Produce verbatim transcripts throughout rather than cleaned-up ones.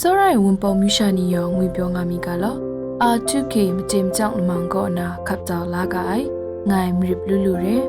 Tsawra ai Wunpawng myu sha ni yawng ngwi pyaw nga mi ga law, a htu hkye machye machyang lamang kaw na hkap tau la ga ai, ngai Marip Lu Lu re.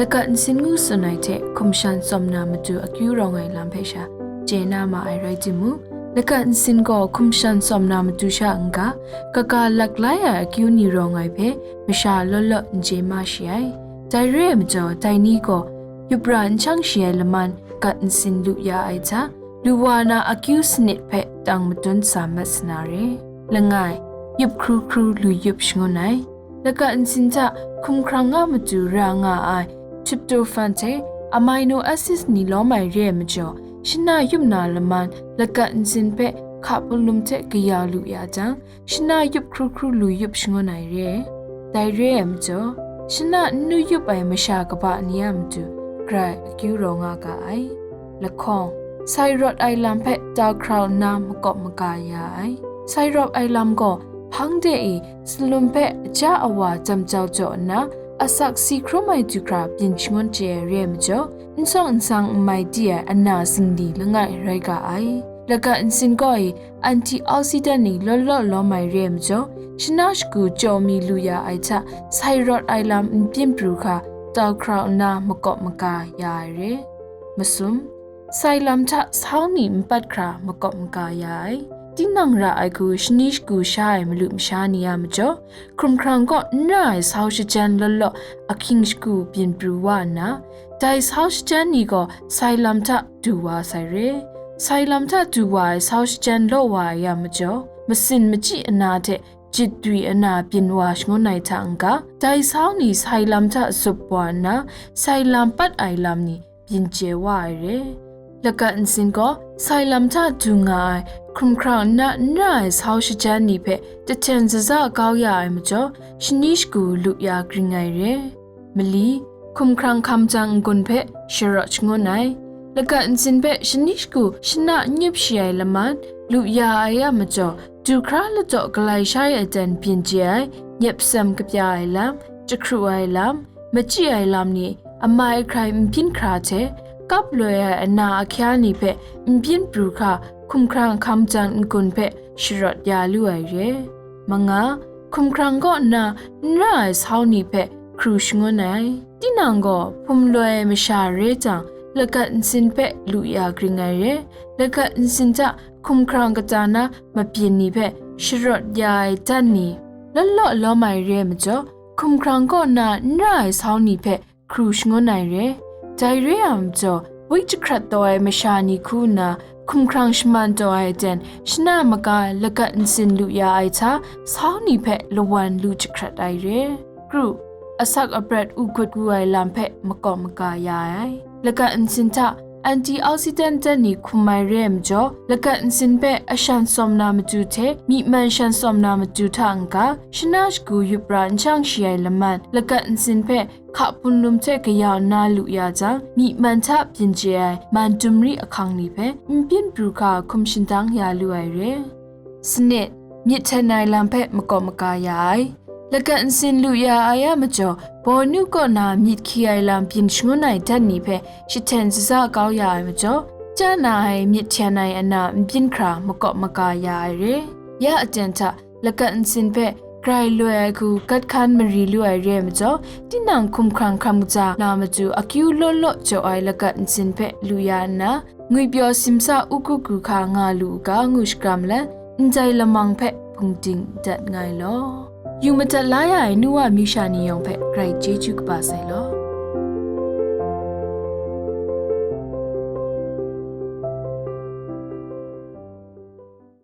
Lagat nsin ngu tsun ai hte hkum shan tsawm na matu akyu rawng ai lam hpe sha chye na ma ai rai timung, lagat nsin gaw hkum shan tsawm na matu sha n-ga, kaga laklai ai akyu ni rawng ai hpe masha law law n chye ma shi ai. Dai re ai majaw, dai ni gaw yup ra n shang shi ai laman gat nsin lu ya ai hta, lu wa na akyu sanit hpe tang madun sa mat sa na re. Langai, yup hkru hkru lu yup shangun ai. Lagat nsin hta hkum hkrang a matu ra nga ai tryptophan hte amino acids ni lawm ai re ai majaw, shana yup na laman lagat nsin hpe hka hpung lum hte kayau lu ya jang, shana yup hkru hkru lu yup shangun ai re. Dai re ai majaw, shana n nu yup ai masha kaba ni a matu grai akyu rawng nga ga ai. Lahkawng, sai rawt ai lam hpe tau hkrau nna makawp maga ya ai. Sai rawt ai lam gaw hpang de e salum hpe aja awa jam jau jaw nna, asak si hkrum ai du hkra byin shangun chye ai re ai majaw, n sawng n sang n mai di ai ana zingli langai rai ga ai. Lagat nsin gaw e antioxidant ni law law lawm ai re ai majaw, shana shagu jaw mi lu ya ai hta, sai rawt ai lam n byin pru hkra tau hkrau nna makawp maga ya ai re. Masum, sai lam hta sau ni n pat hkra makawp maga ya ai. Tinang ra ai hku shani shagu sha ai malu masha ni a majaw, hkum hkrang kaw n ra ai sau shajan law law ahkying shagu byin pru wa nna, dai sau shajan ni gaw sai lam hta du wa sai re. Sai lam hta du wa ai sau shajan law wa ai a majaw, masin machyi ana hte jit dwi ana byin wa shangun ai hta n-ga, dai sau ni sai lam hta zup wa nna, sai lam pat ai lam ni byin chye wa ai re. Lagat nsin gaw sai lam hta du nga ai hkum hkrang nna n ra ai sau shajan ni hpe jahten zaza kau ya ai majaw, shani shagu lu ya gring ai re. Mali, hkum hkrang hkam jang n-gun hpe sharawt shangun ai. Lagat nsin hpe shani shagu shana n yup shi ai laman lu ya ai a majaw, du hkra ladaw galai shai ai dan byin chye ai, nyep sem kapya ai lam, jahkru ai lam, machyi ai lam ni amai ahkrai n byin hkra hte, kap loi ai ana ahkya ni hpe n byin pru hkra hkum hkrang hkam jang n-gun hpe sharawt ya lu ai re. Manga, hkum hkrang kaw nna n ra ai sau ni hpe hkru shangun ai. Tinang gaw hpum loi ai masha re jang, lagat nsin hpe lu ya gring ai re. Lagat nsin hta hkum hkrang kata na mabyin ni hpe sharawt ya ai dan ni, law law lawm ai re ai majaw, hkum hkrang kaw nna n ra ai sau ni hpe hkru shangun ai re. Dai re ai majaw, woi jahkrat taw ai masha ni hku nna hkum hkrang shaman taw ai aten, shana maga lagat nsin lu ya ai hta, sau ni hpe lawan lu jahkrat ai re. Kru, asak aprat u gut wu ai lam hpe makawp maga ya ai. Lagat nsin hta antioxidant dan ni hkum ai re ai majaw, lagat nsin hpe ashan tsawm na matu hte myi man shan tsawm na matu hta n-ga, shana shagu yup ra n shang shi ai laman lagat nsin hpe hka hpun lum hte kayau nna lu ya jang, myi man hta byin chye ai man dum ri ahkang ni hpe n byin pru hkra hkum shingdang ya lu ai re. Sanit, myit hten ai lam hpe makawp maga ya ai. Lagat nsin lu ya ai a majaw, bawnu kaw na myit hkyi ai lam byin shangun ai dan ni hpe jahten zaza kau ya ai majaw, chya na ai myit hten ai ana n byin hkra makawp maga ya ai re. Ya aten hta, lagat nsin hpe grai loi ai hku gat hkan mari lu ai re ai majaw, tinang hkum hkrang hkam kaja na matu akyu law law jaw ai lagat nsin hpe lu ya nna, ngwipyaw simsa u ku ku hka nga lu u ga ngu shakram let, ndai lamang hpe hpungding dat nga ai law. Yu madat la ya ai nu wa myu sha ni yawng hpe grai chyeju kaba sai law.